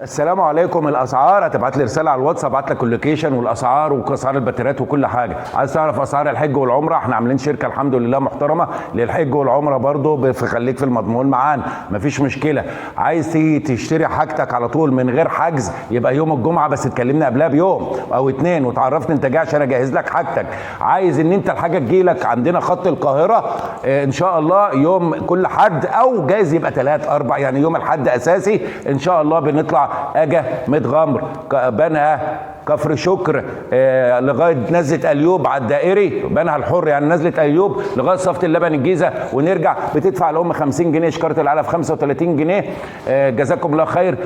السلام عليكم. الاسعار هتبعت لي رسالة على الواتس، ابعت لك ال location والاسعار واسعار الباتريات وكل حاجة. عايز تعرف اسعار الحج والعمرة؟ احنا عاملين شركة الحمد لله محترمه للحج والعمرة برضو، خليك في المضمون معانا مفيش مشكلة. عايز تيجي تشتري حاجتك على طول من غير حجز يبقى يوم الجمعة، بس تكلمني قبلها بيوم او اتنين وتعرفني انت جاي عشان اجهز لك حاجتك. عايز ان انت الحاجة تجيلك عندنا خط القاهرة ان شاء الله يوم كل حد، او جايز يبقى 3 4، يعني يوم الحد اساسي ان شاء الله بنطلع اجا متغمر بنها كفر شكر لغاية نزله اليوب على الدائري، بنها الحر يعني نزله اليوب لغاية صفة اللبن الجيزة ونرجع. بتدفع الام 50 جنيه، شكاره العلف 35 جنيه. جزاكم الله خير.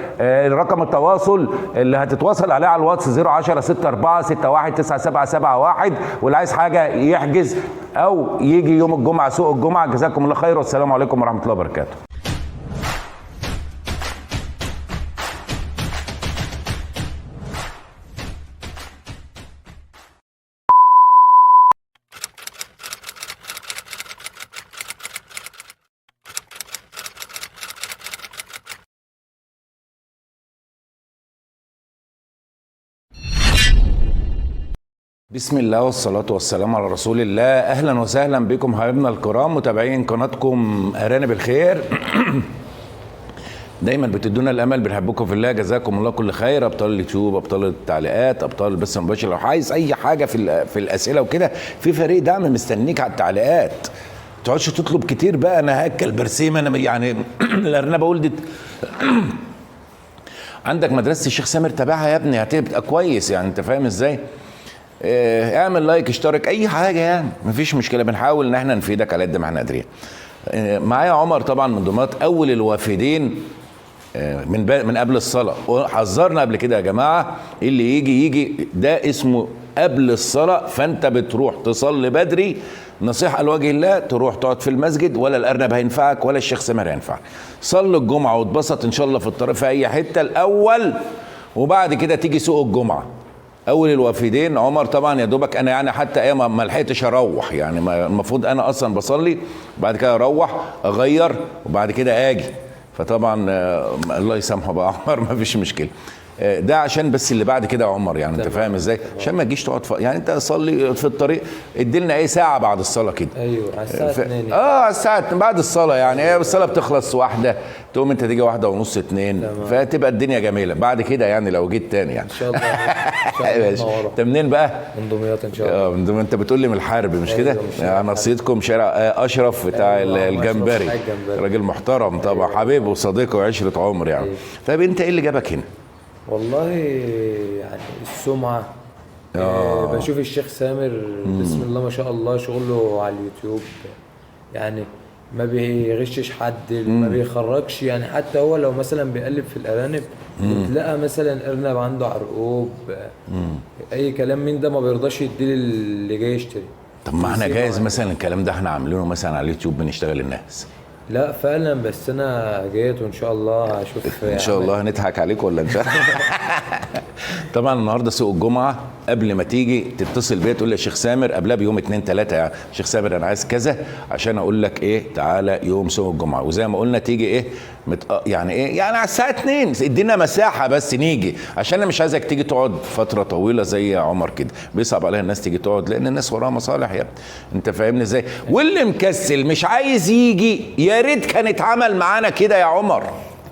رقم التواصل اللي هتتواصل عليه على الواتس 010 64 61 9771، واللي عايز حاجة يحجز او يجي يوم الجمعة سوق الجمعة. جزاكم الله خير والسلام عليكم ورحمة الله وبركاته. بسم الله والصلاة والسلام على رسول الله. أهلا وسهلا بكم حبايبنا الكرام متابعين قناتكم أرانب الخير. دايما بتدونا الأمل، بنحبكم في الله، جزاكم الله كل خير. أبطال اليوتيوب، أبطال التعليقات، أبطال البث المباشر. لو عايز أي حاجة في الأسئلة وكده، في فريق دعم مستنيك على التعليقات. ما تقعدش تطلب كتير بقى، أنا هاكل برسيم، أنا يعني الأرنبة ولدت. عندك مدرسة الشيخ سامر تابعها يا ابني، هتبقى كويس يعني، أنت فاهم إزاي؟ اعمل like، اشترك، اي حاجة يعني مفيش مشكلة. بنحاول ان احنا نفيدك على قد ما احنا قادرين. معايا عمر طبعا من دمياط، اول الوافدين من قبل الصلاة. وحذرنا قبل كده يا جماعة، اللي يجي يجي ده اسمه قبل الصلاة، فانت بتروح تصلي بدري. نصيحة لوجه الله، تروح تقعد في المسجد، ولا الارنب هينفعك ولا الشيخ سامر هينفعك. صلي الجمعة واتبسط ان شاء الله في الطريق في اي حتة الاول، وبعد كده تيجي سوق الجمعة. اول الوافدين عمر طبعا، يا دوبك انا يعني حتى ايه ما لحقتش اروح يعني، المفروض انا اصلا بصلي وبعد كده اروح اغير وبعد كده اجي، فطبعا الله يسامحه بقى عمر، ما فيش مشكلة. ده عشان بس اللي بعد كده يا عمر يعني، انت فاهم ازاي؟ عشان ما تجيش تقعد يعني انت صلي في الطريق، ادي لنا ايه ساعة بعد الصلاة كده. ايوه على الساعة 2 على الساعة بعد الصلاة يعني، ايه الصلاة بتخلص واحدة، تقوم انت تيجي 1:30 2، فتبقى الدنيا جميلة بعد كده يعني لو جيت تاني يعني ان شاء الله. ان شاء الله. انت منين بقى؟ من دمياط ان شاء الله. من دمياط. انت بتقول لي من الحرب مش كده؟ أيوة نصيتكم شارع اشرف بتاع الجمبري، راجل محترم طبعا. أيوة. حبيب وصديقه وعشرة عمر يعني. أيوة. طيب انت ايه اللي جابك هنا؟ والله يعني السمعة. بشوف الشيخ سامر بسم الله ما شاء الله شغله على اليوتيوب يعني ما بيغشش حد، ما بيخرجش يعني. حتى هو لو مثلا بيقلب في الارانب بتلاقى مثلا ارنب عنده عرقوب اي كلام من ده، ما بيرضاش يديه اللي جاي يشتري. طب ما احنا جايز مثلا الكلام ده احنا عاملينه مثلا على اليوتيوب، بنشتغل الناس. لا فعلا، بس انا جيت وان شاء الله هشوف. ان شاء الله هنضحك عليك ولا ان شاء الله. طبعا النهارده سوق الجمعة، قبل ما تيجي تتصل بيا تقول لي يا شيخ سامر قبلها بيوم 2 3، يا شيخ سامر انا عايز كذا، عشان اقول لك ايه تعالى يوم سوق الجمعة. وزي ما قلنا تيجي ايه يعني ايه يعني على الساعة 2، ادينا مساحة بس نيجي، عشان انا مش عايزك تيجي تقعد فترة طويلة زي عمر كده، بيصعب عليها الناس تيجي تقعد لان الناس وراها مصالح يا ابني، انت فاهمني ازاي؟ واللي مكسل مش عايز يجي، يا ريت كان اتعمل معانا كده يا عمر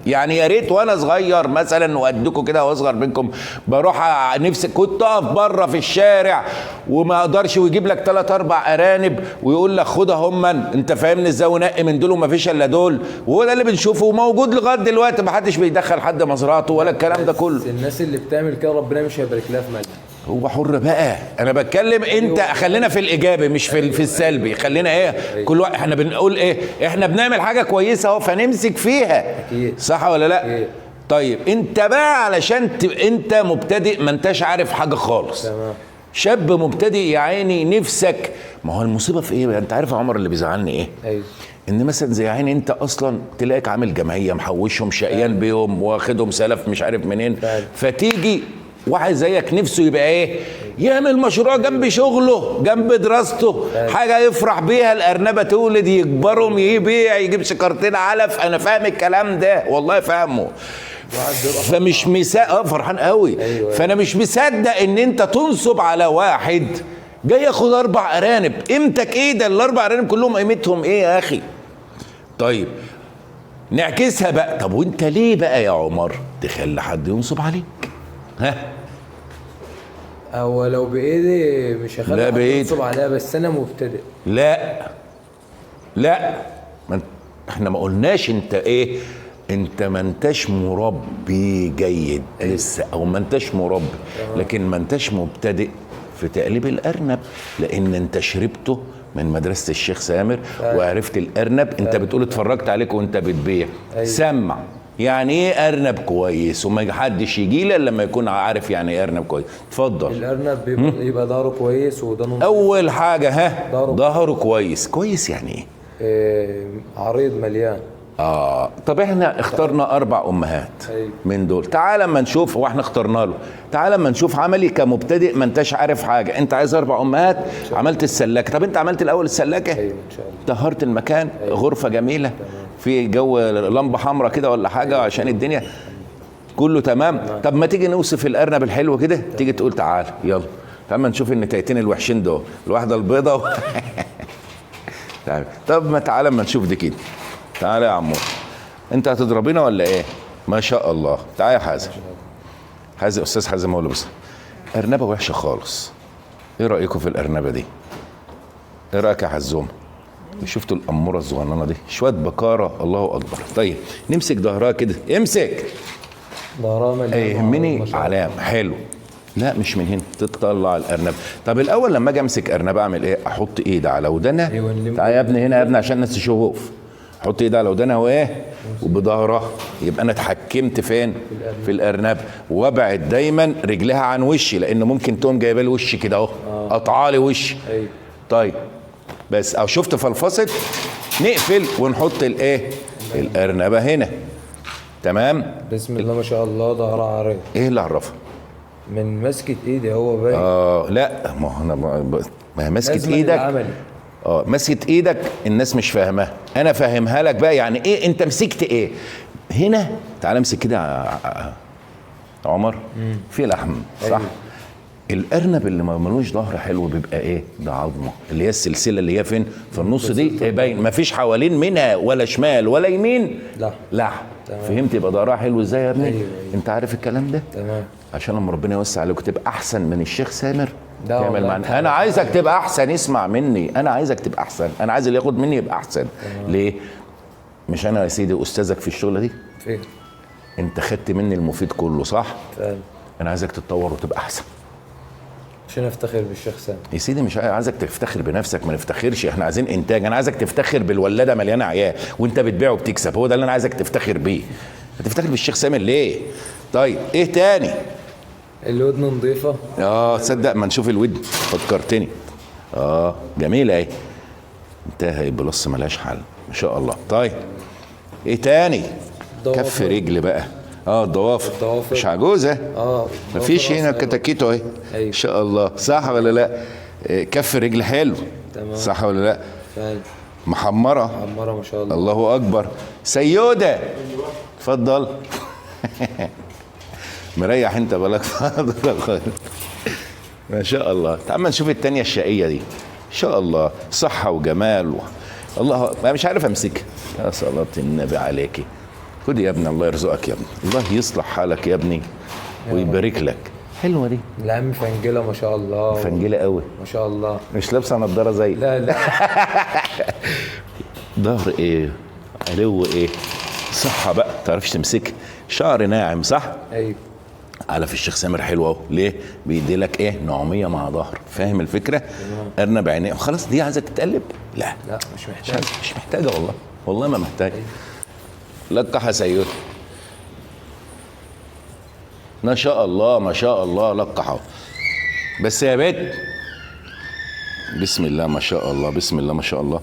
يعني، يا ريت وانا صغير مثلا وقدكم كده واصغر منكم، بروح نفسي كنت اقف بره في الشارع وما اقدرش، ويجيب لك 3 4 ارانب ويقول لك خدها هم، انت فاهمني ازاي؟ ونقي من دول وما فيش الا دول، وهو ده اللي بنشوفه وموجود لغاية دلوقتي، ما حدش بيدخل حد مزرعته ولا الكلام ده كله. الناس اللي بتعمل كده ربنا مش هيبارك لها في مالها، هو حر بقى. انا بتكلم انت، خلينا في الايجابي مش في السلبي، خلينا ايه كل واحد احنا بنقول ايه، احنا بنعمل حاجة كويسة اهو فنمسك فيها. أكيد. صح ولا لا؟ أكيد. طيب انت بقى علشان انت مبتدئ، ما انتش عارف حاجة خالص. تمام. شاب مبتدئ يا عيني، نفسك. ما هو المصيبة في ايه؟ انت عارف يا عمر اللي بيزعلني ايه؟ ايوه. ان مثلا زي عيني انت اصلا تلاقيك عامل جمعية محوشهم شقيان بيهم واخدهم سلف مش عارف منين، فتيجي واحد زيك نفسه يبقى ايه؟ يعمل مشروع جنب شغله جنب دراسته، حاجة يفرح بيها، الارنبه تولد يكبرهم يبيع يجيب شكارتين علف. انا فاهم الكلام ده والله فاهمه. فمش فرحان قوي. أيوة. فانا مش مصدق ان انت تنصب على واحد جاي ياخد 4 ارانب. قيمتك ايه؟ ده ال4 ارانب كلهم قيمتهم ايه يا اخي؟ طيب نعكسها بقى. طب وانت ليه بقى يا عمر تخلي حد ينصب عليك؟ ها؟ هو لو بايدي مش هخلي حد ينصب عليا، بس انا مبتدئ. لا لا، ما احنا ما قلناش انت ايه، انت ما انتش مربي جيد. أيوة. لسه، او ما انتش مربي، لكن ما انتش مبتدئ في تقليب الارنب، لان انت شربته من مدرسه الشيخ سامر. أيوة. وعرفت الارنب. انت بتقول اتفرجت عليك وانت بتبيع. أيوة. سمع يعني ايه ارنب كويس، وما حدش يجي لي الا لما يكون عارف يعني ايه ارنب كويس. اتفضل. الارنب يبقى ظهره كويس ودانه اول حاجة. ها، ظهره كويس. كويس يعني ايه؟ عريض مليان. طب احنا اخترنا 4 امهات. أيوة. من دول. تعال اما نشوف، واحنا اخترنا له. تعال اما نشوف عملي كمبتدئ ما انتش عارف حاجة، انت عايز 4 امهات. عملت السلاكه. طب انت عملت الاول السلاكه؟ ايوه ان شاء الله. طهرت المكان. أيوة. غرفة جميلة. تمام. في جو لمبة حمراء كده ولا حاجة. أيوة. عشان الدنيا كله تمام. طب ما تيجي نوصف الارنب الحلو كده. تيجي تقول تعال يلا تعال ما نشوف النتايتين الوحشين دول، الواحدة البيضة طب ما تعالى ما نشوف دي كده. تعالى يا عمور، انت هتضربينا ولا ايه؟ ما شاء الله. تعالى يا حازم. حازم، استاذ حازم هو اللي بص. ارنبه وحشة خالص. ايه رايكم في الارنبه دي؟ ايه رايك يا حزومه؟ شفتوا الاموره الصغننه دي؟ شوية بكاره، الله اكبر. طيب نمسك ظهرها كده، امسك ظهرها مليان. يهمني علام حلو. لا مش من هنا تطلع الارنب. طب الاول لما اجي امسك ارنب اعمل ايه؟ احط ايدي على ودانها. أيوة. تعالى يا ابني هنا يا ابني عشان الناس تشوف. احط ايدي على ودانها وايه؟ وبظهرها. يبقى انا اتحكمت فين؟ في الارنب. وابعد دايما رجلها عن وشي، لان ممكن تقوم جايبه لي وشي كده اهو، قطعه لي وشي. أيوة. طيب بس او شفت فلفصت، نقفل ونحط الايه؟ الارنبه هنا. تمام. بسم الله ما شاء الله، ظهرها عريض. ايه اللي عرفها؟ من مسكه ايدي هو باين. لا ما هو انا ما هي مسكه ايدك. مسكه ايدك الناس مش فاهماها، انا فاهمها لك بقى. يعني ايه انت مسكت ايه هنا؟ تعال امسك كده عمر. في لحم صح؟ أيوة. الارنب اللي ما ملوش ظهر حلو بيبقى ايه؟ ده عظمه، اللي هي السلسلة اللي هي فين؟ في النص دي باين، ما فيش حوالين منها ولا شمال ولا يمين لحم. فهمت؟ يبقى ظهرها حلو ازاي يا ابني؟ أيوة. أيوة. انت عارف الكلام ده؟ تمام. عشان لما ربنا يوسع عليك تبقى احسن من الشيخ سامر. تعمل معنا. انا عايزك تبقى احسن، اسمع مني، انا عايزك تبقى احسن، انا عايز اللي ياخد مني يبقى احسن. تمام. ليه؟ مش انا يا سيدي استاذك في الشغلة دي؟ فين؟ انت خدت مني المفيد كله صح؟ فعلا. انا عايزك تتطور وتبقى احسن. عشان افتخر بالشيخ سامر. يا سيدي مش عايزك تفتخر بنفسك، ما نفتخرش، احنا عايزين انتاج. انا عايزك تفتخر بالولاده مليانة عيال وانت بتبيع وبتكسب، هو ده اللي انا عايزك تفتخر بيه. هتفتخر بالشيخ سامر ليه؟ طيب ايه تاني؟ الودن نظيفة. تصدق ما نشوف الودن، فكرتني. جميلة اهي. انتهى بلس ملهاش حل ما شاء الله. طيب ايه تاني؟ كف رجل بقى. الضوافر مش عجوزه. مفيش هنا كتاكيتو اهي. أيوة. ان شاء الله، صح ولا لا؟ كف رجل حلو. تمام. صح ولا لا؟ فعلا. محمرة. محمرة ما شاء الله. الله اكبر. سيوده اتفضل. مريح انت بالك فاضل. ما شاء الله. تعال ما نشوف التانية الشقية دي. ان شاء الله صحة وجمال الله، انا مش عارف امسكها. يا صلاة النبي عليكي. خد يا ابني، الله يرزقك يا ابني، الله يصلح حالك يا ابني ويبارك لك. حلوة دي. العم فنجله ما شاء الله. فنجله قوي ما شاء الله. مش لابسه نضاره زي لا لا. ظهر ايه؟ علو ايه؟ صحة بقى، ما تعرفش تمسكها. شعر ناعم صح؟ ايوه. على في الشيخ سامر حلو اهو، ليه؟ بيدي لك ايه؟ نعوميه مع ظهر، فاهم الفكرة؟ ارنب عينيه، خلاص دي عايزه تتقلب؟ لا لا مش محتاجه، مش محتاجه والله، والله ما محتاجه. لقح يا سيد. ما شاء الله ما شاء الله، لقح اهو. بس يا بت، بسم الله ما شاء الله، بسم الله ما شاء الله.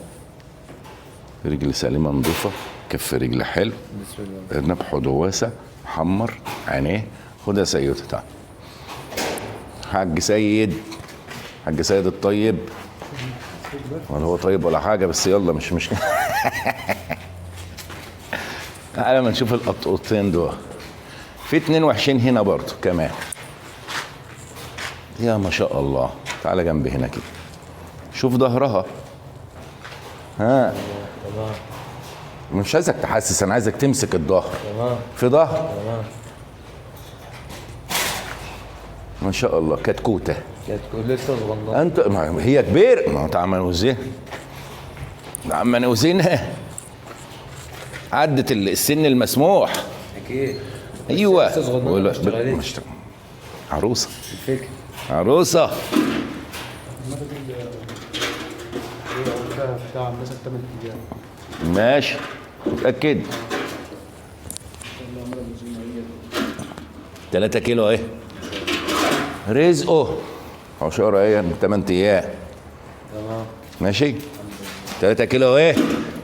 رجل سليمة نظيفة، كف رجل حلو، بسم الله. ارنب حوضه واسع، محمر عينيه. خد يا سيد تعال. حاج سيد، حاج سيد الطيب، ولا هو طيب ولا حاجة، بس يلا مش مشكلة. تعالى ما نشوف القطقطين دول. في 2 وحشين هنا برضو كمان. يا ما شاء الله، تعالى جنبي هنا كده، شوف ظهرها. ها تمام. مش عايزك تحسس، انا عايزك تمسك الظهر. تمام. في ظهر. تمام. ما شاء الله، كتكوته. كتكوت لسه صغننه. انت ما هي كبير، ما انت عم نوزنها، عم نوزنها، عدت السن المسموح. اكيد. ايوه لسه صغننه، ما اشتغلتش. عروسه. الفكرة عروسه. بتاع مثلا 8 ايام. ماشي، متأكد؟ 3 كيلو اهي. رزقه 10 ايه من 8 ايام. تمام. ماشي؟ 3 كيلو اهي،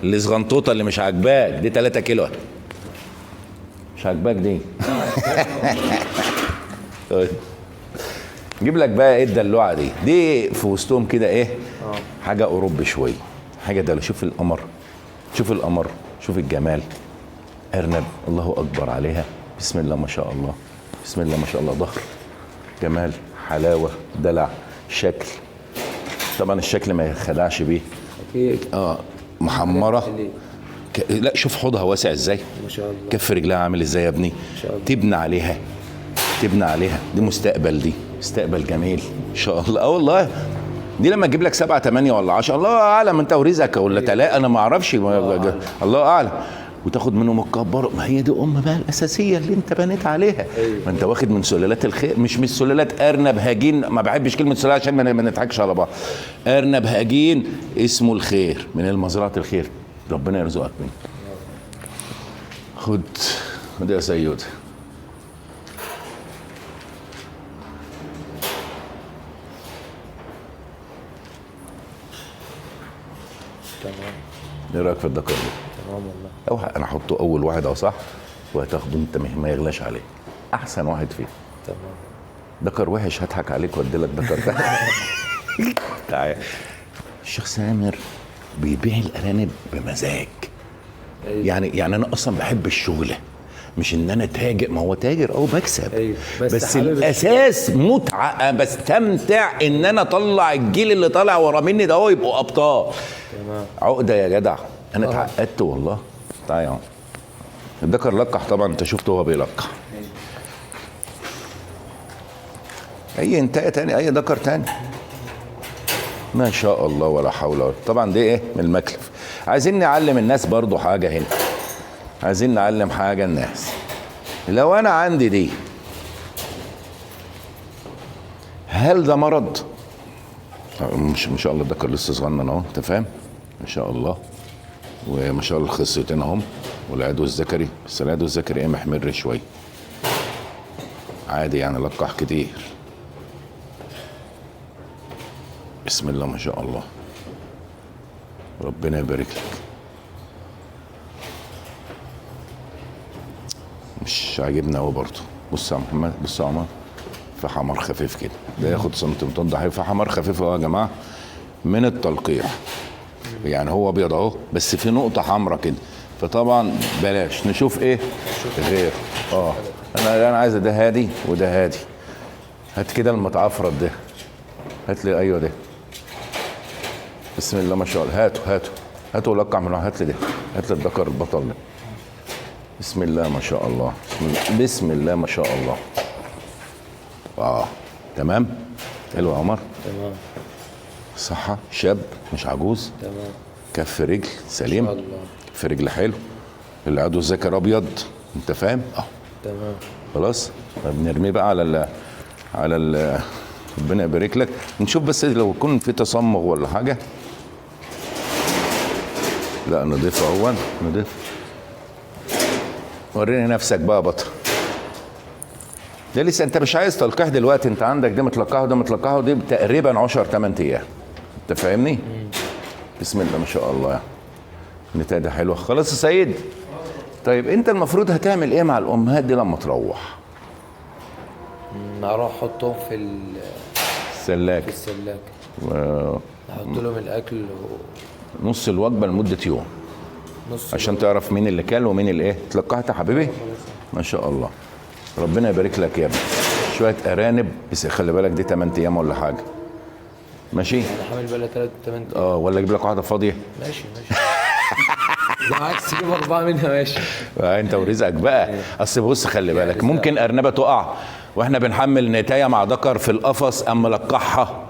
اللي صغنطوطه اللي مش عاجباك دي 3 كيلو. مش عاجباك دي. طيب جيب لك بقى ايه الدلوعة دي؟ دي في وسطهم كده ايه؟ حاجة اوروبي شوية، حاجة دلوعه. شوف القمر، شوف القمر، شوف الجمال. ارنب، الله اكبر عليها، بسم الله ما شاء الله، بسم الله ما شاء الله. ظهر، جمال، حلاوة، دلع، شكل. طبعا الشكل ما يخدعش بيه. اكيد. محمرة. لا شوف حوضها واسع ازاي، ما شاء الله. كف رجلها عامل ازاي يا ابني. ما شاء الله. تبنى عليها، تبنى عليها. دي مستقبل، دي مستقبل جميل ان شاء الله. والله دي لما تجيب لك 7 8 ولا 10، الله اعلم انت ورزقك، ولا 3، انا ما اعرفش، الله اعلم. وتاخد منهم الكبار. ما هي دي ام بقى الاساسية اللي انت بنيت عليها. أيوة. ما انت واخد من سلالات الخير، مش من سلالات ارنب هجين. ما بحبش كلمة سلالة عشان ما نضحكش على بعض. ارنب هجين اسمه الخير، من المزرعة الخير، ربنا يرزقك منه. خد خد يا سيد. تمام. ايه رايك في الدكر ده؟ تمام والله. أو انا احطه اول واحد اهو، صح؟ وهتاخده انت ما يغلاش عليك، احسن واحد فيه. تمام. دكر وحش هضحك عليك وادي لك دكر ده. تعال. الشيخ سامر بيبيع الارانب بمزاج. أيوة. يعني انا اصلا بحب الشغلة، مش ان انا تاجر، ما هو تاجر او بكسب. أيوة. بس الاساس متعه، بستمتع ان انا اطلع الجيل اللي طالع ورا مني ده هو يبقوا ابطال. تمام. عقده يا جدع، انا اتعقدت والله. تعالى يا عم. الذكر لقح طبعا، انت شفته وهو بيلقح. اي انتايه تاني، اي ذكر تاني. ما شاء الله ولا حول ولا. طبعا دي ايه من المكلف. عايزين نعلم الناس برضو حاجة هنا، عايزين نعلم حاجة الناس. لو انا عندي دي، هل ده مرض؟ مش ما شاء الله الذكر لسه صغنن اهو، انت فاهم؟ ما شاء الله، وما شاء الله الخصيتين اهم، والعدو الذكري، بس العدو الذكري ايه محمر شوية. عادي يعني، لقح كتير. بسم الله ما شاء الله، ربنا يبارك لك. مش عاجبنا قوي برضه. بص يا محمد، بص يا عمر، في حمار خفيف كده، ده ياخد سنتيمترين، ده في حمار خفيف اهو يا جماعة من التلقيح. يعني هو ابيض اهو بس في نقطة حمراء كده، فطبعا بلاش نشوف ايه غير. انا عايز ده هادي وده هادي. هات كده المتعفرت ده، هات لي ايوه ده. بسم الله ما شاء الله. هاتوا هاتوا هاتوا، لقع من، هات لي ده، هات لي الذكر البطل ده. بسم الله ما شاء الله، بسم الله، بسم الله ما شاء الله. تمام. حلو يا عمر. تمام. صحة، شاب مش عجوز. تمام. كف رجل سليم. ما شاء الله. كف رجل حلو. العضو الذكر ابيض، انت فاهم؟ تمام. خلاص. طب نرميه بقى على ال ربنا يبارك لك. نشوف بس لو يكون في تصمغ ولا حاجة. لا نضيف اهو، نضيف. وريني نفسك بقى يا بطل. ده لسه انت مش عايز تلقيح دلوقتي، انت عندك ده متلقحه وده متلقحه، ودي تقريبا 10 8 ايام. انت فاهمني؟ بسم الله ما شاء الله يعني. النتائج حلوة. خلاص يا سيد. طيب انت المفروض هتعمل ايه مع الامهات دي لما تروح؟ اروح احطهم في السلاكه. في السلاكه. احط لهم الاكل نص الوجبة لمدة يوم. نص عشان تعرف مين اللي كل ومين اللي ايه. اتلقحت يا حبيبي؟ ما شاء الله. ربنا يبارك لك يا ابني. شوية ارانب بس خلي بالك دي 8 ايام ولا حاجة. ماشي؟ انا حامل بقى 3 8 ايام. ولا اجيب لك واحدة فاضية؟ ماشي ماشي. لو عايز تجيب 4 منها ماشي. انت ورزقك بقى. اصل بص خلي بالك ممكن ارنبه تقع واحنا بنحمل نتايه مع ذكر في القفص اما لقحها.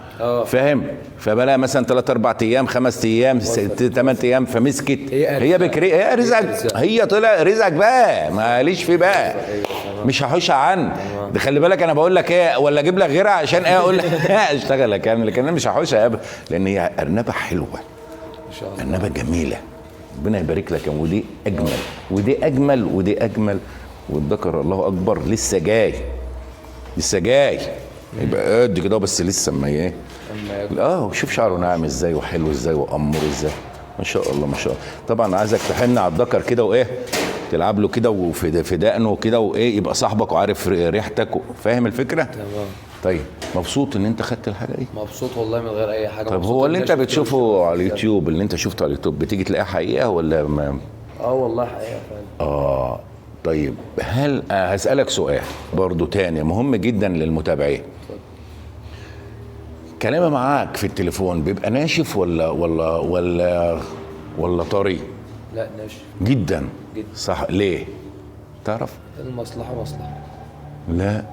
فاهم؟ فبلا مثلا 3 4 ايام 5 ايام 8 ايام فمسكت. هي بكري، هي رزقك، هي طلع رزقك بقى، ماليش فيه بقى. مش هحوشها عنه. ده خلي بالك انا بقول لك ايه، ولا اجيب لك غيرها عشان ايه؟ اقول لك اشتغلك يعني، لكن انا مش هحوشها ابدا، لان هي ارنبه حلوة. ما شاء الله. ارنبه جميلة. ربنا يبارك لك. ودي اجمل ودي اجمل ودي اجمل. والذكر الله اكبر لسه جاي، لسه جاي. يبقى قد كده بس لسه ما ايه. شوف شعره ناعم ازاي وحلو ازاي وامر ازاي. ما شاء الله ما شاء الله. طبعا عايزك تحن على الذكر كده وايه، تلعب له كده وفي دقنه كده وايه، يبقى صاحبك وعارف ريحتك فاهم الفكرة؟ تمام. طيب مبسوط ان انت خدت الحاجة دي؟ مبسوط والله من غير اي حاجة. طب هو اللي انت بتشوفه على اليوتيوب، اللي انت شفته على اليوتيوب بتيجي تلاقيها حقيقة ولا ما؟ والله حقيقة فعلا. طيب هل هسألك سؤال برضو تاني مهم جدا للمتابعين. كلامي معاك في التليفون بيبقى ناشف ولا ولا ولا ولا طري؟ لا ناشف جدا جدا. صح. ليه؟ تعرف؟ المصلحة مصلحة. لا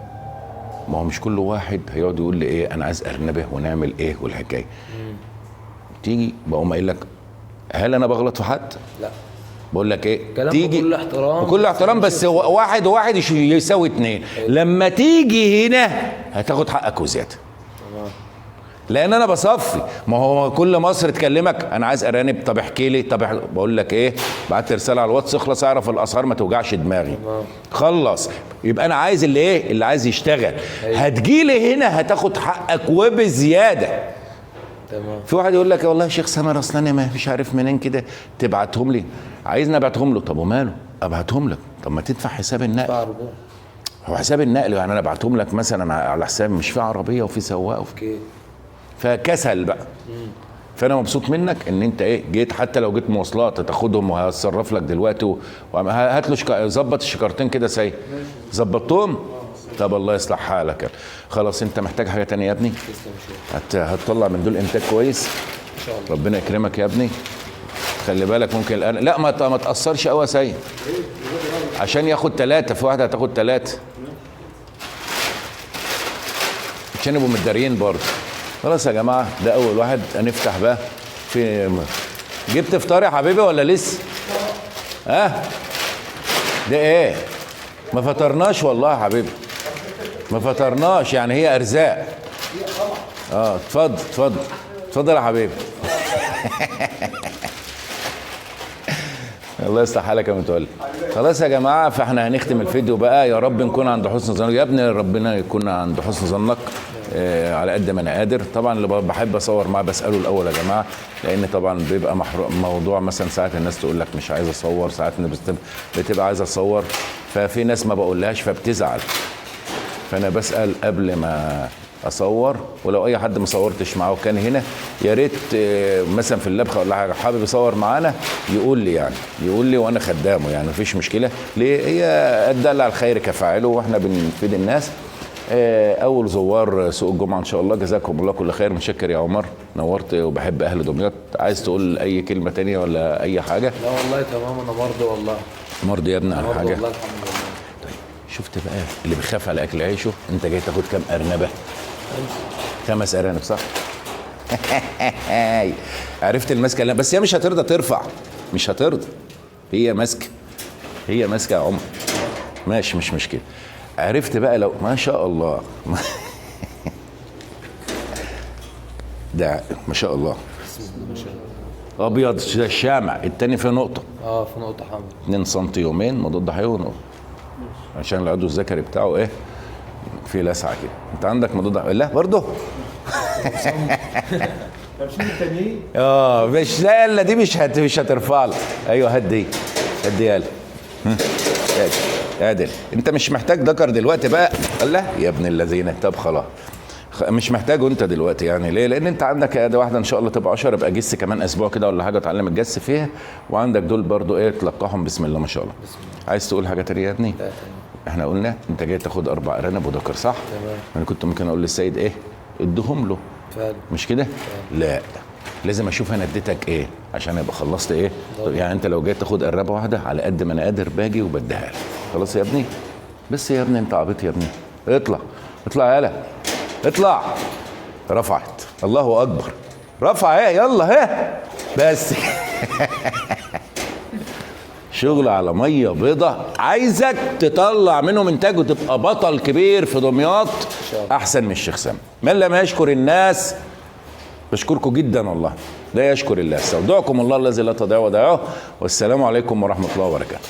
ما هو مش كل واحد هيقعد يقول لي ايه انا عايز ارنبه ونعمل ايه والحكاية. تيجي بقوم قايل لك هل انا بغلط في حد؟ لا. بقول لك ايه؟ كلام تيجي بكل احترام، بكل احترام، بس واحد وواحد يساوي 2. لما تيجي هنا هتاخد حقك وزيادة. تمام. لان انا بصفي، ما هو كل مصر تكلمك انا عايز ارانب، طب احكي لي، طب بقول لك ايه، بعت رسالة على الواتس اخلص اعرف الاسعار ما توجعش دماغي. خلص. يبقى انا عايز اللي ايه، اللي عايز يشتغل. هتجيلي هنا هتاخد حقك وبزياده. تمام. في واحد يقول لك والله يا شيخ سامر اصل انا ما مش عارف منين كده تبعتهم لي، عايزني ابعتهم له. طب وماله، ابعتهم لك. طب ما تدفع حساب النقل. هو حساب النقل يعني انا ابعتهم لك مثلا على حساب، مش في عربية وفي سواق وفي فكسل بقى. فانا مبسوط منك ان انت ايه جيت، حتى لو جيت مواصلات تاخدهم وهتصرف لك دلوقتي هات له ظبط الشكارتين كده ساي. ظبطتهم؟ طب الله يصلح حالك. خلاص انت محتاج حاجة تانية يا ابني؟ هتطلع من دول انتاج كويس ان شاء الله. ربنا يكرمك يا ابني. خلي بالك ممكن الان لا ما تاثرش قوي يا سيد، عشان ياخد 3 في واحدة هتاخد 3 عشان يبقوا متداريين برضه. خلاص يا جماعة ده اول واحد. هنفتح بقى في جبت فطار يا حبيبي ولا لسه؟ ها؟ ده ايه؟ ما فطرناش والله يا حبيبي، ما فطرناش يعني، هي ارزاق. اتفضل اتفضل اتفضل يا حبيبي. الله يصلح حالك يا متولي. خلاص يا جماعة فاحنا هنختم الفيديو بقى. يا رب نكون عند حسن ظنك يا ابني، ربنا يكون عند حسن ظنك على قد ما انا قادر. طبعا اللي بحب اصور معاه بساله الاول يا جماعة، لان طبعا بيبقى موضوع مثلا ساعات الناس تقول لك مش عايز اصور، ساعات الناس بتبقى عايزه اصور، ففي ناس ما بقولهاش فبتزعل. فانا بسال قبل ما اصور، ولو اي حد ما صورتش معاه وكان هنا يا ريت مثلا في اللبخه ولا حاجة حابب يصور معانا يقول لي، يعني يقول لي وانا خدامه يعني مفيش مشكلة. ليه؟ هي الدل على الخير كفاعله، واحنا بنفيد الناس. اول زوار سوق الجمعة ان شاء الله، جزاكم الله كل خير. متشكر يا عمر، نورت، وبحب اهل دمياط. عايز تقول اي كلمة تانية ولا اي حاجة؟ لا والله تمام، انا مرضي والله. مرضي يا ابني على حاجة؟ والله الحمد لله. طيب شفت بقى اللي بيخاف على اكل عيشه؟ انت جاي تاخد كام ارنبه؟ 5 ارانب صح؟ عرفت الماسكه؟ بس هي مش هترضى ترفع، مش هترضى، هي ماسكه، هي ماسكه يا عمر. ماشي مش مشكلة. عرفت بقى لو ما شاء الله ده ما شاء الله ابيض الشامع، التاني فيه نقطة، في نقطة حمراء 2 سم يومين مضاد حيوي ونقطة عشان العضو الذكري بتاعه ايه في لسعه كده. انت عندك مضاد؟ لا برضه مش لا لا دي مش هترفع لك. ايوه هدي هدي يلا عادل. انت مش محتاج ذكر دلوقتي بقى. الله يا ابن الذين. طب خلاص مش محتاجه انت دلوقتي يعني. ليه؟ لان انت عندك ادي واحدة ان شاء الله تبقى 10، يبقى جس كمان اسبوع كده ولا حاجة اتعلم الجس فيها، وعندك دول برضو ايه تلقحهم بسم الله ما شاء الله. بسم الله. عايز تقول حاجة تانية يا ابني؟ لا. احنا قلنا انت جاي تاخد 4 ارانب وذكر، صح؟ تمام. انا كنت ممكن اقول للسيد ايه؟ اديهم له. فعلا. مش كده؟ لا، لازم اشوف انا اديتك ايه عشان ابقى خلصت ايه. طب يعني انت لو جاي تاخد قرابة واحدة، على قد ما انا قادر باجي وبديها لك. خلاص يا ابني؟ بس يا ابني انت عبيط يا ابني. اطلع اطلع يالا اطلع. رفعت، الله اكبر، رفع ايه، يلا ها بس. شغل على مية بيضة. عايزك تطلع منهم انتاج وتبقى بطل كبير في دمياط احسن من الشيخ سامي. من لم يشكر الناس، بشكركم جدا والله، لا يشكر الله. استودعكم الله الذي لا تضيع ودائعه، والسلام عليكم ورحمة الله وبركاته.